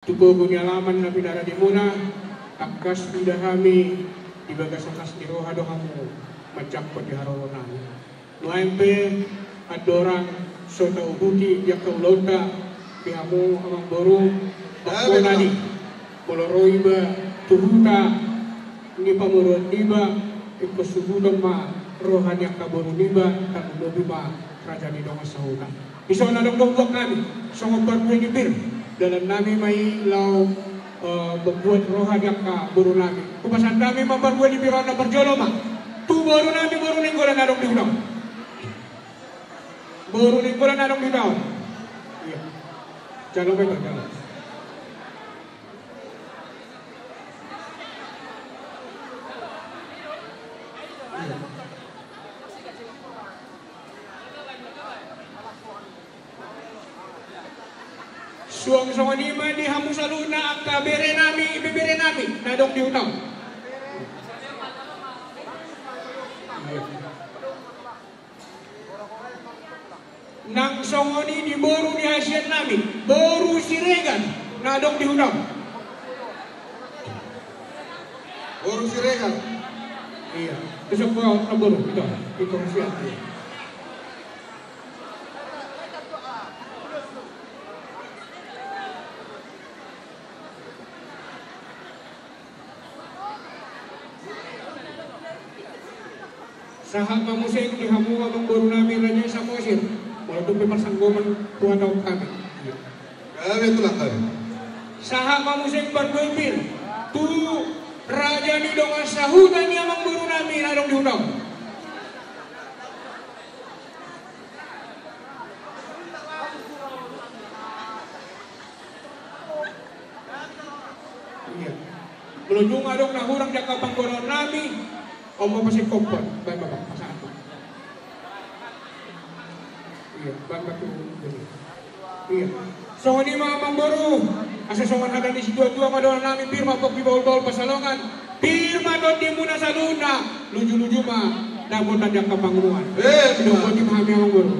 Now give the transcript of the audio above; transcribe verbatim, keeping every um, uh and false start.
Tu pogu ni alaman na pinarade muna, tangkas mida hami di bagasan las ni roha do hamu manjangkon di haroro nami. Nuaeng pe andorang so tauduti di angka ulaonta, di hamu amangboru, bangkona di molo ro iba tu huta ni pamoruon niba, ingkon suhuton ma roha ni angka boru niba, tarlumobi ma raja ni dongan sahuta. Dison adong do huboan hami songon parbue ni pir. Dalan nami ma i laho, eh, mambuat roha di angka boru nami. Hupasahat hami ma parbue ni pir on na parjolo ma tu boru nami, boru Nainggolan na adong di huta on. Boru Nainggolan na adong di huta on. Iya. Jalo ma i, jalo. Suang songon i ma di hamu saluhutna angka bere nami, ibebere nami na adong di huta on. Nang songon i di boru ni hasian nami, boru Siregar na adong di huta on. Boru Siregar. Iya. Besok gua nang boru, itu, itu hasian. Sahat ma muse di hamu amangboru nami Raja Samosir. Molo tung pe marsanggoman tu hata on hami. Kami tulang kami. Sahat ma muse parbue pir tu raja ni dongan sahuta ni amangboru nami na adong di huta on. Iya. Molo dung adong na hurang di angka panggolaon nami, on ma pasingkophon, baen ma pasahat. Iya, baen ma tu. Iya. Songon i ma amangboru, asa songon hata ni situatua ma dohonon nami, pir ma pongki bahulbahul pansalongan, pir ma tondimuna saluhutna, lujuluju ma dapotan di angka panguruan. Eh, didok boti ma hami amangboru.